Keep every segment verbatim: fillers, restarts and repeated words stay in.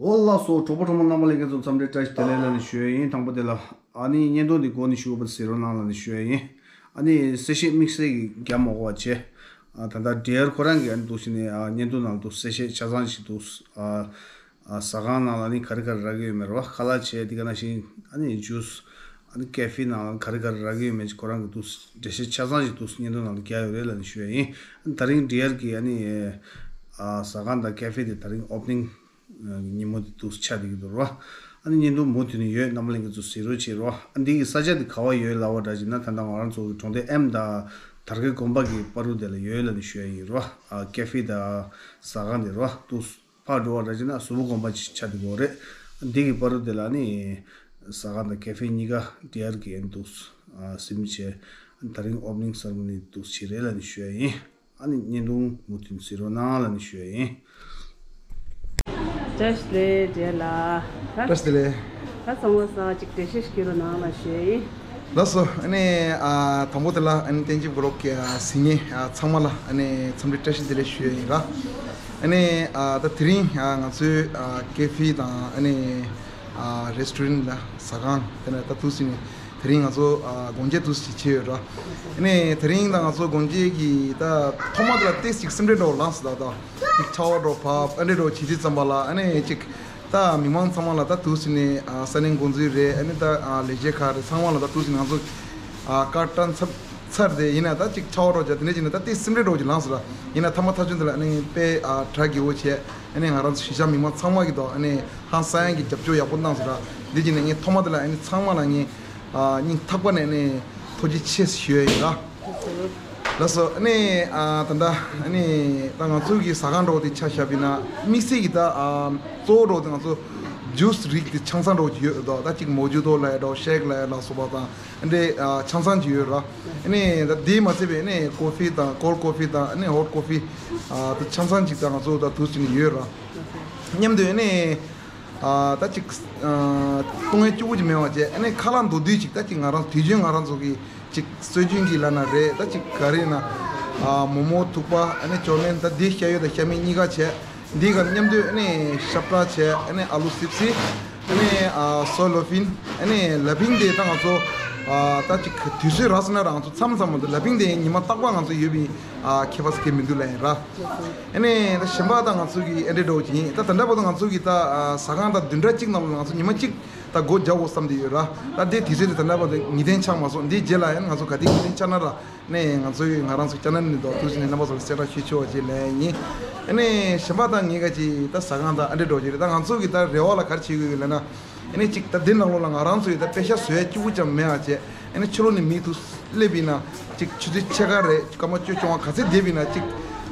འོ་ལགས་སོ། གྲོགས་པོ་གྲོགས་མོ་རྣམ་པ་ལྷན་རྒྱས་ཚོ་འཚམས་འདྲི་བཀྲ་ཤིས་བདེ་ལེགས་ལབ་ནས་ཞུ་ཡ་ཡིན། དང་པོ་དེ་ལ་ཨ་ནི་བརྙན་ཐུང་འདི་མགོ་ནས་གཞུག་བར་གཟིགས་རོགས་གནང་ལབ་ནས་ཞུ་ཡ་ཡིན། ཨ་ནི་གསལ་བཤད་དམིགས་བསལ་གྱི་རྒྱག་མ་དགོས་པ་བྱས། ཨ་ད་ལྟ་ཌི་ཡར་ཁོ་རང་གིས་ཨ་ནི་འདུག་སེ་ནས་ཨ་བརྙན་ཐུང་ནང་འདུག་གསལ་བཤད་ཆ་ཚང་ཞིག་འདུག་ཨ་ཨ་ཟ་ཁང་ནང་ལ་ཨ་ནི་ག་རེ་ག་རེ་རག་གི་ཡོད་མེད་རེད་བ། ཁ་ལག་བྱས་དེ་ག་ནང་བཞིན་ཨ་ནི་ཇུས། ཨ་ནི་ཀེ་ཧྥེ་ནང་ལ་ག་རེ་ག་རེ་རག་གི་ཡོད་མེད་ཅིག་ཁོ་རང་གིས་འདུག་འགྲེལ་བཤད་ཆ་ཚང་ཞིག་འདུག་བརྙན་ཐུང་ནང་ལ་བརྒྱབ་ཡོད་རེད་ལབ་ནས་ཞུ་ཡ་ཡིན། ཨ་ནི་ད་རིང་ཌི་ཡར་གྱི་ཨ་ནི་ཨ་ཟ་ཁང་དང་ཀེ་ཧྥེ་དེ་ད་རིང་ཨོ་པ་ནིང་ཉིན་མོ་དེ་འདུག་ཆགས་བསྡད་ཀྱི་འདུག་རོ། ཨ་ནི་བརྙན་ཐུང་མུ་མཐུད་ནས་ཡོད། རྣམ་པ་ལྷན་རྒྱས་ཚོ་གཟིགས་རོགས་བྱེད་རོ། ཨ་འདི་གི་ས་ཆ་དེ་ག་བ་ཡོད་ལབ་པ་འདྲ་བྱས་ན་ད་ལྟ་ང་རང་ཚོ་གི་གྲོང་སྡེ་ཨེམ་དང་དར་གོས་དགོན་པ་གི་བར་དུ་དེ་ལ་ཡོད་ལབ་ནས་ཞུ་ཡ་ཡིན་རོ། ཨ་ཀེ་ཧྥེ་དང་ཟ་ཁང་དེ་རོ་འདུག་ཕར་འགྲོ་བ་འདྲ་བྱས་ན་གཟུ་བོ་དགོན་པ་ཅིག་ཆགས་བསྡད་ཀྱི་ཡོད་རེད། འདི་གི་བར་དུ་དེ་ལ་ནི་ཟ་ཁང་དང་ཀེ་ཧྥེ་གཉིས་ཀ་ཌི་ཡར་གི་ཨེ་འདུག་ཟིན་བྱས་ད་རིང་ཨོ་པ་ནིང་སེ་རེ་མོ་ནི་འདུག་བྱེད་རེད་ལབ་ནས་ཞུ་ཡ་ཡིན། ཨ་ནི་བརྙན་ཐུང་མུ་མཐུད་གཟིགས་རོགས་གནང་ལབ་ནས་ཞུ་ཡ་ཡིན། བཀྲ་ཤིས་བདེ་ལེགས་ལགས། བཀྲ་ཤིས་བདེ་ལེགས། ད་ཚང་མ་ས་ཅིག་འགྲེལ་བཤད་ཞིག་སྐྱོན་རོགས་གནང་ལབ་ཞུ་ཡ་ཡིན། ལགས་སོ། ཨ་ནི་ཨ་དང་པོ་དེ་ལ་ཨ་ནི་བསྟན་འཛིན་བི་ལོག་གི་ཨ་གཟིགས་མཁན་ཨ་ཚང་མ་ལ་ཨ་ནི་འཚམས་འདྲི་བཀྲ་ཤིས་བདེ་ལེགས་ཞུ་ཡ་ཡིན་ར། ཨ་ནི་ཨ་ད་དེ་རིང་ཨ་ང་ཚོའི་ཨ་ཀེ་ཧྥེ་དང་ཨ་ནི་ཨ་རེ་སི་ཊོ་རན་ལ་ཟ་ཁང་དེ་ནས་ད་འདུག་སེ་ནས་དེ་རིང་ང་ཚོ་ཨ་དགོང་ཇ་འདུག་སེ་བྱས་ཡོད་ར། ཨ་ནི་དེ་རིང་ད་ང་ཚོ་དགོང་ཇ་གི་ད་ཐོག་མ་དེ་ལ་ཏོག་ཙམ་སེམས་ཁྲལ་འདྲ་བོ་ལངས་སོང་། ད་ད་ཅིག་ཆར་པ་འདྲ་བོ་བབས་ཨ་འདྲ་འདྲ་བོ་བྱེད་དུས་ཙམ་པ་ལ་ཨ་ནི་ཅིག་ད་མི་མང་ཚང་མ་ལ་ད་འདུག་སེ་ནས་ཨ་ས་གནས་འགོ་འཛིན་རེད། ཨ་ནི་ད་ཨ་ལས་བྱེད་ཁག་རེད། ཚང་མ་ལ་ད་འདུག་སེ་ནས་ང་ཚོ་ཨ་བཀའ་དྲིན་ཚབ་ཚར་ཏེ་ཡིན་ན་ད་ཅིག་ཆར་པ་འདྲ་བོ་བྱས་དེ་འདྲ་བྱས་ནས་ད་ཏོག་ཙམ་སེམས་ཁྲལ་འདྲ་བོ་ཅིག་ལངས་སོང་ར། ཡིན་ན་མཐའ་མ་མཐའ་མཇུག་དེ་ལ་ཨ་ནི་དཔེ་ཨ་གྲ་རྒྱས་པོ་བྱས། ཨ་ནི་ང་རང་ཚོ་གཞིས་ཆགས་མི་མང་ཚང་མ་གིས་ད་ཨ་ནི་ཧང་སང་ཡག་གི་རྒྱབ་སྐྱོར་ཡག་པོ་གནང་སོང་ར། འདི་བྱས་ནས་ངས་ཐོག་མ་དེ་ལ་ཨ་ནི་ཚང་མ་ལ་ངས་ཨ་སྙིང་ཐག་པ་ནས་ཨ་ནི་ཐུགས་རྗེ་ཆེ་ཞུ་ཡ་ཡིན་ར། ལགས་སོ། ཨ་ནི་ཨ་ད་ལྟ་ཨ་ནི་ད་ང་ཚོ་གི་ཟ་ཁང་འདྲ་བོ་དེ་ཆ་བཞག་པ་ཡིན་ན་དམིགས་བསལ་གྱི་ད་ཨ་གཙོ་བོ་འདྲ་བོ་དེ་ང་ཚོ་ཇུས་རིགས་དེ་ཆ་ཚང་འདྲ་བོ་ཅིག་ཡོད་དོ། ད་ཅིག་མོ་ཇི་ཏོ་ལབ་ཡ་འདྲ་བོ་ཤེག་ལབ་ཡ་ལ་སོགས་པ་དང་ཨ་འདྲའི་ཨ་ཆ་ཚང་ཅིག་ཡོད་ར། ཨ་ནི་ད་དེ་མ་ཚད་པའི་ཨ་ནི་ཀོ་ཧྥེ་དང་ཀོལ་ཀོ་ཧྥེ་དང་ཨ་ནི་ཧོཊ་ཀོ་ཧྥེ་ཨ་ད་ཆ་ཚང་ཅིག་ད་ང་ཚོ་ད་འདུག་སེ་ནས་ཡོད་ར། མཉམ་དུ་ཨ་ནི་ཨ་ད་ཅིག་ཨ་བཏུང་ཡ་སྐྱིད་པོ་ཅིག་མེད་པ་བྱས། ཨ་ནི་ཁ་ལག་མདོར་བསྡུས་ཅིག་ད་ཅིག་ང་རང་དུས་རྒྱུན་ང་རང་ཚོ་གི་ཅིག་སྲོལ་རྒྱུན་གྱི་ལབ་ན་རེད། ད་ཅིག་ག་རེ་ན་ཨ་མོག་མོག་ཐུག་པ། ཨ་ནི་ཅོ་མེན། ད་འདི་ཤ་ཡོད་དང་ཤ་མེད་གཉིས་ཀ་བྱས། འདི་ག་མཉམ་དུ་ཨ་ནི་ཤབ་ཏྲ་བྱས། ཨ་ནི་ཨ་ལུ་སིབ་སི། ཨ་ནི་ཨ་སོ་ལོ་ཕིན། ཨ་ནི་ལ་ཕིང་དེ་ད་ང་ཚོ་ཨ་ད་ཅིག་དུས་ཚོད་རག་སོང་ན་རང་ཚོ་མཚམས་མཚམས་མ་གཏོགས་ལ་ཕིང་དེ་ཉི་མ་རྟག་པར་ང་ཚོ་ཡོད་པའི་ཨ་ཁྱད་པར་ཟེར་མཁན་མི་འདུག་ལབ་ཡིན་ར། ཨ་ནི་ད་གཞན་པ་ད་ང་ཚོ་གི་ཨེ་འདྲ་འདྲ་བོ་ཅིག་ཡིན། ད་ད་ལྟ་བར་དུ་ང་ཚོ་གི་ད་ཨ་ཟ་ཁང་ད་བདུན་ཕྲག་གཅིག་ནང་ལ་ང་ཚོ་ཉི་མ་གཅིག་ད་སྒོ་རྒྱག་དགོས་བསམ་བསྡད་ཡོད་ར། ད་དེ་དུས་ཚོད་དེ་ད་ལྟ་བར་དུ་ངེས་གཏན་ཆགས་མ་སོང་། འདིའི་རྗེས་ལ་ཡང་ང་ཚོ་ག་དུས་ངེས་གཏན་ཆགས་ན་ར། ནས་ང་ཚོ་གི་ང་རང་ཚོ་ཅ་ནལ་ནས་འདུག་འདུག་སེ་ནས་རྣམ་པ་ཚོ་ལ་གསལ་བསྒྲགས་ཞུ་ཆོག་པ་ཅིག་ལབ་ཡིན། ཨ་ནི་གཞན་པ་ད་ངེད་ཀ་ཅིག་ད་ཟ་ཁང་ད་ཨ་འདྲ་འདྲ་བོ་ཅིག་རེད། ད་ང་ཚོ་གི་ད་རེ་བ་ལ་ག་རེ་བྱེད་དགོས་ཀྱི་ལབ་ན། ཨ་ནི་ཅིག་ད་འདི་ནང་ལོགས་ལ་ང་རང་ཚོ་ཡི་ད་པེ་ཤ་བཟོ་ཡ་སྐྱིད་པོ་ཅང་མེད་པ་བྱས། ཨ་ནི་ཕྱི་ལོགས་ནས་མི་ཐུག་སླེབས་པ་ཡིན་ན་ཅིག་ཆུ་ཚོད་ཕྱེད་ཀ་རེད། སྐར་མ་བཅུ་བཅོ་ལྔ་ག་ཚོད་བསྡད་པ་ཡིན་ན་ཅིག་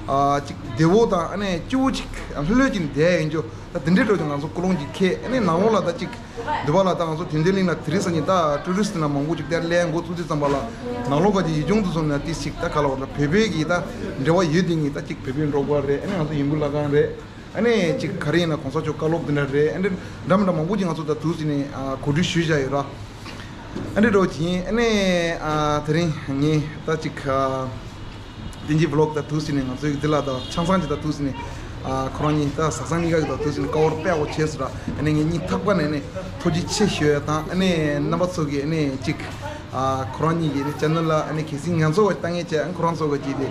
ཨ་ཅིག་བདེ་བོ་དང་ཨ་ནི་སྐྱིད་པོ་ཅིག་ལྷོད་ལྷོད་ཅིག་བསྡད་ཡ་ཡིན་རྒྱུ། ད་དེ་འདྲའི་འགྲོ་ཅིག་ང་ཚོ་ཀུན་སློང་ཅིག་འཁྱེར། ཨ་ནི་ནང་ལོགས་ལ་ད་ཅིག་འདུག་པ་ལ། ད་ང་ཚོ་དུས་འདི་གླིང་ལ་དེ་རིང་སང་ཉིན་ད་ཊུ་རི་སི་ཊི་ནང་མང་པོ་ཅིག་དེར་སླེབས་འགོ་བཙུགས་དུས་ཙམ་པ་ལ་ནང་ལོགས་ཀ་ཅིག་ཡུལ་ལྗོངས་དེ་ཚོ་ནས་ཏིག་ཅིག་ད་ག་ལ་བ་ད་བོད་པའི་གི་ད་འབྲེལ་བ་ཡོད་དེ་ངེས། ད་ཅིག་བོད་པའི་འབྲོག་པ་རེད། ཨ་ནི་ང་ཚོ་ཡིན་བུ་ལྷ་ཁང་རེད། ཨ་ནི་ཅིག་ག་རེ་ཡིན་ན་གོང་ས་མཆོག་བཀའ་སློབ་དེ་འདྲ་རེད། ཨ་ནི་འདྲ་མི་འདྲ་མང་པོ་ཅིག་ང་ཚོ་ད་འདུག་སེ་ནས་ཨ་གོ་སྒྲིག་ཞུས་བཞག་ཡོད་ར། ཨ་འདྲ་འདྲ་བོ་ཅིག་ཡིན། ཨ་ནི་ཨ་དེ་རིང་ངས་ད་ཅིག་ཨ་བསྟན་འཛིན་བི་ལོག་དང་འདུག་སེ་ནས་ང་ཚོའི་འདི་ལ་ད་ཆང་ཚང་གཅིག་དང་འདུག་སེ་ནས་ཨ་ཁོ་རང་གཉིས་ད་ཟ་ཁང་གཉིས་ཀ་གི་དང་འདུག་སེ་ནས་ཀ་བར་དཔེ་ཡག་པོ་བྱས་སོང་ར། ཨ་ནི་ངས་སྙིང་ཐག་པ་ནས་ནས་ཐུགས་རྗེ་ཆེ་ཞུ་ཡ་དང་། ཨ་ནི་རྣམ་པ་ཚོ་གིས་ཨ་ནི་ཅིག་ཨ་ཁོ་རང་གཉིས་ཀྱི་ཨ་ནི་ཅེ་ནལ་ལ་ཨ་ནི་གལ་སྲིད་ང་ཚོ་གི་ལྟ་མཁན་བྱས། ཨ་ཁོ་རང་ཚོ་གི་ཅིག་དེ་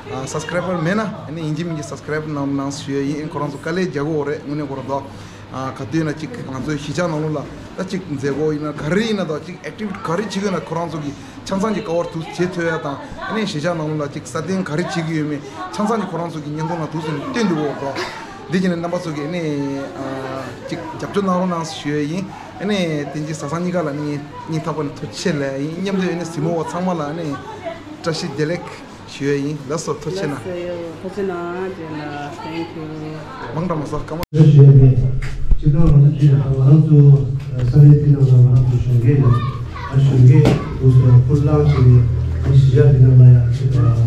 ཨ་སབ་སི་ཀ་རའི་བར་མེད་ན་ཨ་ནི་ཡིན་གཅིག་མིན་གཅིག་སབ་སི་ཀ་རའི་བར་གནང་གནང་ཞུ་ཡ་ཡིན། ཨ་ཁོ་རང་ཚོ་དཀའ་ལས་རྒྱག་གི་ཡོད་རེད། དངོས་གནས་ཁོ་རང་ཚོ་ཨ་ག་དུས་ན་ཅིག་ང་ཚོའི་གཞིས་ཆགས་ནང་ལོགས་ལ་ད་ཅིག་མཛད་སྒོ་ཡིན་ན་ག་རེ་ཡིན་ན་ད་ཅིག་ཨེག་ཊི་བི་ཊི་ག་རེ་བྱེད་ཀྱི་ཡོད་ན་ཁོ་རང་ཚོ་གིས་ཆང་ཚང་གི་ཀ་བར་དུ་བྱེད་ཐུབ་ཡ་དང་། ཨ་ནི་གཞིས་ཆགས་ནང་ལོགས་ལ་ཅིག་སྲ་བརྟན་ག་རེ་བྱེད་ཀྱི་ཡོད་མེད་ཆང་ཚང་གི་ཁོ་རང་ཚོ་གི་བརྙན་ཐུང་ནང་དུ་སོང་ནས་སྟོན་འདུག་འོ་དོ། འདི་བྱས་ནས་རྣམ་པ་ཚོ་གིས་ཨ་ནི་ཨ་ཅིག་རྒྱབ་སྐྱོར་གནང་རོགས་གནང་ཞུ་ཡ་ཡིན། ཨ་ནི་དེ་འདྲའི་ཟ་ཁང་གཉིས་ཀ་ལ་ནི་སྙིང་ཐག་པ་ནས་ཐུགས་རྗེ་ཆེ་ལབ་ཡ་ཡིན། མཉམ་དུ་ཨ་ནི་གཟིགས་མོ་བ་ཚང་མ་ལ་ཨ་ནི་བཀྲ་ཤིས་བདེ་ལེགས་ཞུ་ཡ་ཡིན། ལགས་སོ། ཐུགས་རྗེ་གནང་། ལགས་སོ། ཐུགས་རྗེ་གནང་། རྗེས་ལ། Thank you། མང་དྲགས་མ་ཟ་སྐར་མ། ཞུས་པས། སྤྱིར་བཏང་ང་ཚོ་འདི་ང་རང་ཚོ་ས་གནས་འདི་ནང་ལ་ང་རང་ཚོ་གཞོན་སྐྱེས་ཡོད། ཨ་གཞོན་སྐྱེས་འདུག་ཟེར་ཁུར་བླངས་བྱས་ནས་ཨ་གཞིས་ཆགས་འདི་ནང་ལ་ཡང་ཅིག་དཔལ་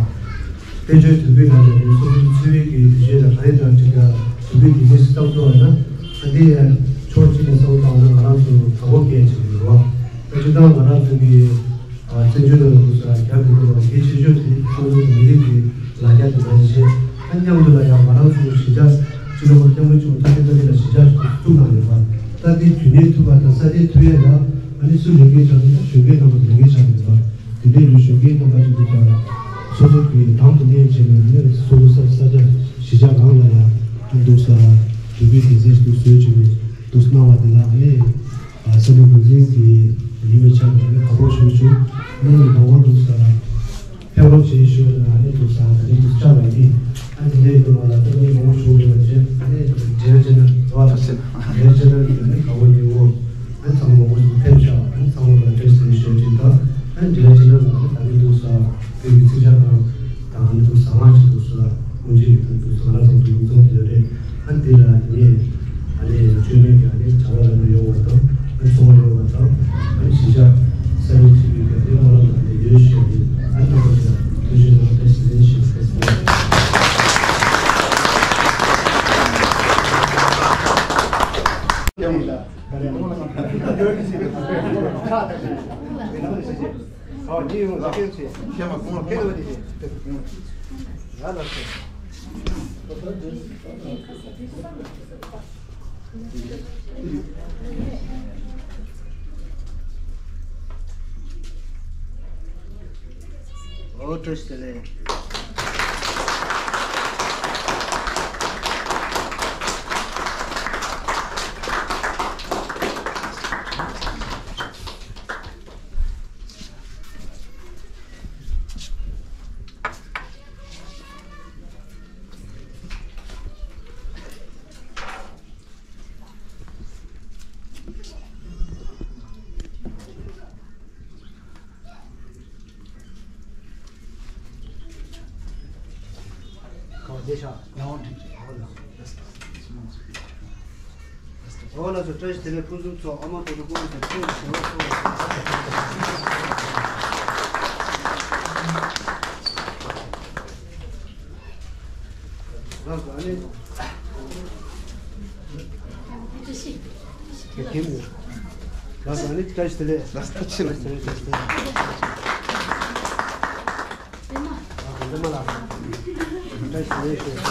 འབྱོར་དུས་བུའི་ནང་ལ་ནི་སོ་སོའི་འཚོ་བའི་གི་དུས་ཆེན་དང་ག་རེ་དང་ཅིག་ཡང་དུས་བུའི་དུས་ཆེན་ཞིག་བཏང་ཐུབ་པ་ཡིན་ན། ཨ་འདི་ཡང་ཕྱོགས་གཅིག་ནས་བསམ་བློ་བཏང་ན་ང་རང་ཚོ་དགའ་པོ་སྐྱེ་བྱེད་ཀྱི་ཡོད་རེད་བ། ཨ་སྤྱིར་བཏང་ང་རང་ཚོ་གི་ཨ་བཙན་བྱོལ་ནང་ལ་འདུག་ཟེར་རྒྱ་མི་འདུག་བ། གལ་ཆེ་ཤོས་དེ་ཁོང་ཚོ་མི་རིགས་ཀྱི་ལ་རྒྱ་དེ་མ་ཡིན་ཞེས། ཨ་མཉམ་དུ་ལ་ཡང་ང་རང་ཚོ་གི་གཞིས་ཆགས་སྤྱི་ནོར་༸གོང་ས་༸སྐྱབས་མགོན་ཆེན་པོ་མཆོག་སྲིད་ལ་གཞིས་ཆགས་ཤིག་བཙུགས་ན། ལས་འགན་བཞག་ནས་གཞོན་སྐྱེས་རྣམ་པ་ལས་འགན་བཞག་ནས་ཡོད་པ། དེ་འདྲའི་ལུས་གཞོན་སྐྱེས་རྣམ་པ་ཅིག་འདུག་ས། སོ་སོ་གི་དང་དུ་གནས་བྱས་ནས་ནི་སོ་སོ་ས་ས་ཆ་གཞིས་ཆགས་རང་ལ་ཡང་འདུག་ས། གཞོན་སྐྱེས་སྡེ་ཚན་ཞིག་ཏུ་བཟོས་བྱས་ནས་འདུག་གནང་བ་དེ་ལ་ནི་ས་གནས་འགོ་འཛིན་གྱི་ཡིན་པའི་ཆ་ནས་ནི་དགའ་པོ་ཞུ་ཞུ་གནང་ནས་མང་བ་འདུག་ས། ཕེབས་རོགས་བྱེད་ཞུ་ནས་ཨ་ནི་འདུག་ས་དེ་རིང་འདུག་བཅར་བ་ཡིན། ཨ་ནི་དེ་འདྲ་ཡིན་དུས་ང་ལ་སྟོན་མི་མང་པོ་ཞུ་དགོས་པ་བྱས། ཨ་ནི་འབྲེལ་ཡོད་ཅན་ནི་འགྲོ་བ་དང་འབྲེལ་ཡོད་ཅན་ནི་ཡོད་ནི་དགའ་པོ་ཉེ་བོ། ཨ་ནི་ཚང་མ་མང་པོ་ཞིག་ཕེབས་ཤག་ཨ་ནི་ཚང་མ་ལ་བཀྲ་ཤིས་བདེ་ལེགས་ཞུ་ཅིག་དང་། ཨ་ནི་འབྲེལ་ཡོད་ཅན་ནི་ང་ལ་ད་ནི་འདུག་ས་བོད་ཀྱི་ཚིག་ཆ་དང་དང་ཨ་ནི་འདུག་ས་ལངས་ཅིག་འདུག་ས་དབུ་འབྱེད་ཡོད་ནི་འདུག་ས་ང་རང་ཚོ་འདུག་འཛོམས་བསྡད་རེད། ཨ་ནི་དེ་ལ་ངས་ཨ་ནི་བཅོས་མིན་གྱི་ཨ་ནི་བྱ་བ་ལམ་ལུགས་ཡོང་བ་དང་། ཨ་ནི་ཚོང་ཡོང་བ་དང་། ཨ་ནི་གཞིས་ཆགས་ས་གནས་ཆེད་དུ་གི་ཨ་ནི་སྨོན་ལམ་ཨ་ནི་ཡོད་ཞུ་ཡ་ཡིན། ཨ་ནི་རྣམ་པ་ཚོ་ལ་ཐུགས་རྗེ་གནང་། བཀྲ་ཤིས་བདེ་ལེགས་ཞུ། བཀྲ་ཤིས་བདེ་ལེགས། ཨོ་བཀྲ་ཤིས་བདེ་ལེགས། ཨོ་ལགས་སོ། བཀྲ་ཤིས་བདེ་ལེགས། ཕུན་སུམ་ཚོགས། ཨ་མ་བོད་དུ་ཀུན་ཏུ་བྱེད་པ་གསོལ། ལགས་སོ། ཨ་ནི། ལགས་སོ། ཨ་ནི་བཀྲ་ཤིས་བདེ་ལེགས། ལགས་སོ། བཀྲ་ཤིས་བདེ་ལེགས། བཀྲ་ཤིས་བདེ་ལེགས། ཨ་དེ་འདྲ་མ་ལགས། བཀྲ་ཤིས་བདེ་ལེགས་ཞུ། ལགས་སོ།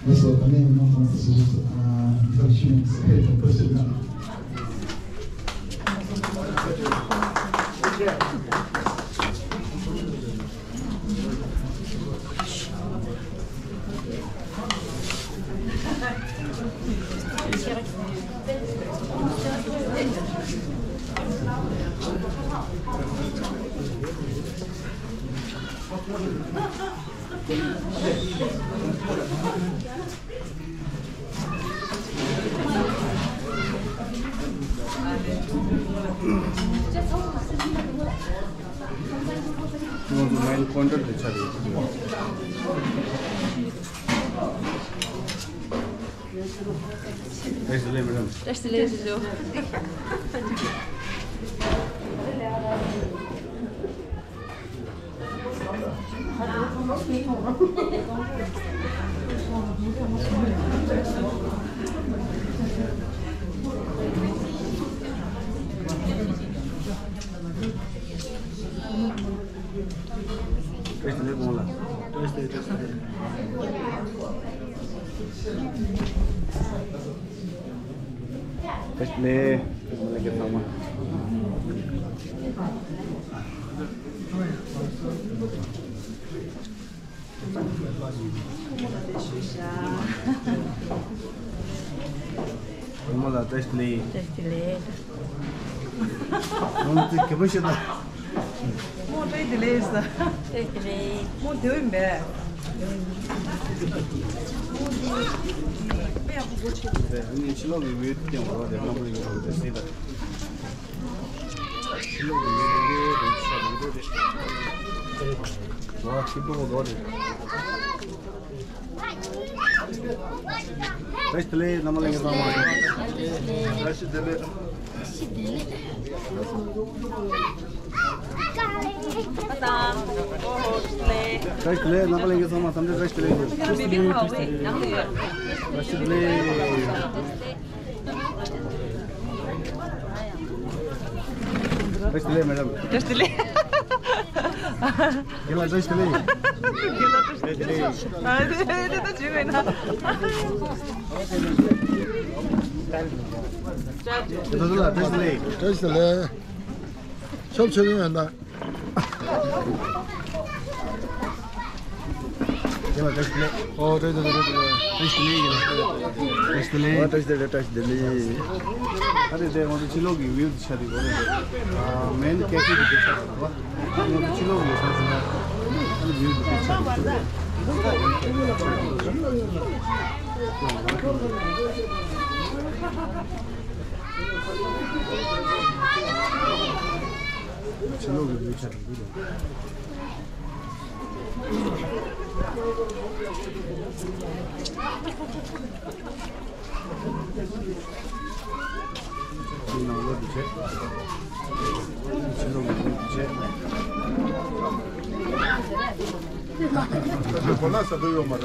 ལགས་སོ། ད་ནས་མི་མང་ཚང་མ་ཞིག་ཨ་ཚར་ཤུལ་ནས་ཕེབས་ཐུབ་པ་ཞིག་ན། ང་ཚོ་མེན་ཀོན་ཊེན་ཊི་དེ་ཆགས་ཡོད། བཀྲ་ཤིས་བདེ་ལེགས་མེ་ཌམ། བཀྲ་ཤིས་བདེ་ལེགས་ཞུ། བཀྲ་ཤིས་བདེ་ལེགས་དགོངས་ལ། བཀྲ་ཤིས་བདེ་ལེགས། བཀྲ་ཤིས་བདེ་ལེགས། བཀྲ་ཤིས་བདེ་ལེགས་ཚང་མ། བུ་མོ་ལ་བཀྲ་ཤིས་བདེ་ལེགས། བཀྲ་ཤིས་བདེ་ལེགས། ཨོ་ཙི་ག་པར་ཤི་ད། མོ་བཀྲ་ཤིས་བདེ་ལེགས་ཟེར། བཀྲ་ཤིས་བདེ་ལེགས། མོ་དེ་བས་འབད། མོ་དེ་དཔེ་ཡག་པོ་གོ་ཆེ། ཨ་ནི་ཕྱི་ལོགས་ཀྱི་ཝིའུ་སྟོན་རོགས་དེ་རྣམ་པ་ཡོད་རེད་ཟེར་ད། ཕྱི་ལོགས་ཀྱི་ཝིའུ་དེ་རེད་ཤག་ལོ་དེ་རེད། ཝ་ཁྱི་ལོ་ལོ་རེད། བཀྲ་ཤིས་བདེ་ལེགས། རྣམ་པ་ལྷན་རྒྱས་ཚང་མ། བཀྲ་ཤིས་བདེ་ལེགས། བཀྲ་ཤིས་བདེ་ལེགས། རྣམ་པ་ལྷན་རྒྱས་ཚང་མ་འཚམས་འདྲི། བཀྲ་ཤིས་བདེ་ལེགས། བཀྲ་ཤིས་བདེ་ལེགས། བཀྲ་ཤིས་བདེ་ལེགས་མེ་ཌམ། བཀྲ་ཤིས་བདེ་ལེགས། རྒན་ལགས་བཀྲ་ཤིས་བདེ་ལེགས། རྒན་ལགས་བཀྲ་ཤིས་བདེ་ལེགས། ཨ་དེ་དེ་ད་བྱུང་མེད་ན། རྒན་ལགས་བཀྲ་ཤིས་བདེ་ལེགས། བཀྲ་ཤིས་བདེ་ལེགས། ཆོབ་ཆོབ་ཡོང་ཡོང་ད། རྒན་ལགས་བཀྲ་ཤིས་བདེ་ལེགས། ཨོ་བཀྲ་ཤིས་བདེ་ལེགས། བཀྲ་ཤིས་བདེ་ལེགས། བཀྲ་ཤིས་བདེ་ལེགས། ཨོ་བཀྲ་ཤིས་བདེ་ལེགས། བཀྲ་ཤིས་བདེ་ལེགས། ཨ་རེ་དེ་ང་ཚོ་ཕྱི་ལོགས་ཀྱི་ཝིའུ་དེ་ཆ་དེ་གོ་རེད། ཨ་མེན་ཀེ་ཕེ་དེ་དེ་ཆ་དེ་གོ། ང་ཚོ་ཕྱི་ལོགས་ཀྱི་ས་ས་ན་ཨ་ནི་ཝིའུ་དེ་དེ་ཆ་དེ་གོ། ཕྱི་ལོགས་ཀྱི་ཝིའུ་ཆ་དེ་གོ་རེད། ནང་ལོགས་འདི་བྱས། ཕྱི་ལོགས་འདི་བྱས། ཁོ་ན་ས་དུ་ཡོད་མ་རེད།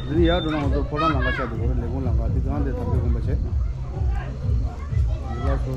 འདི་ནི་ཡར་འགྲོ་ན་ང་ཚོ་ཕོ་བྲང་ལམ་ཁ་ཆགས་འདུག་གོ། ལས་ཁུངས་ལམ་ཁ་འདི་གང་དེ་དམ་པའི་དགོན་པ་བྱས། ལགས་སོ།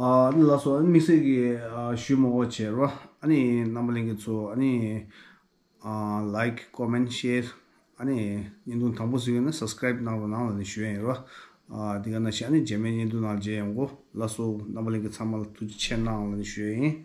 ཨ་ནི་ལགས་སོ། ཨ་ནི་དམིགས་བསལ་གྱི་ཨ་ཞུ་མ་དགོས་བྱས་རོ། ཨ་ནི་རྣམ་པ་ལྷན་རྒྱས་ཚོ་ཨ་ནི་ཨ་like, comment, share, ཨ་ནི་བརྙན་ཐུང་དང་པོ་གཟིགས་ཡོད་ན་subscribe གནང་རོགས་གནང་ལབ་ནས་ཞུ་ཡ་ཡིན་རོ། ཨ་དེ་ག་ནང་བཞིན་ཨ་ནི་རྗེས་མའི་བརྙན་ཐུང་ནང་མཇལ་ཡོང་གོ། ལགས་སོ། རྣམ་པ་ལྷན་རྒྱས་ཚང་མ་ལ་ཐུགས་རྗེ་ཆེ་གནང་ལབ་ནས་ཞུ་ཡ་ཡིན།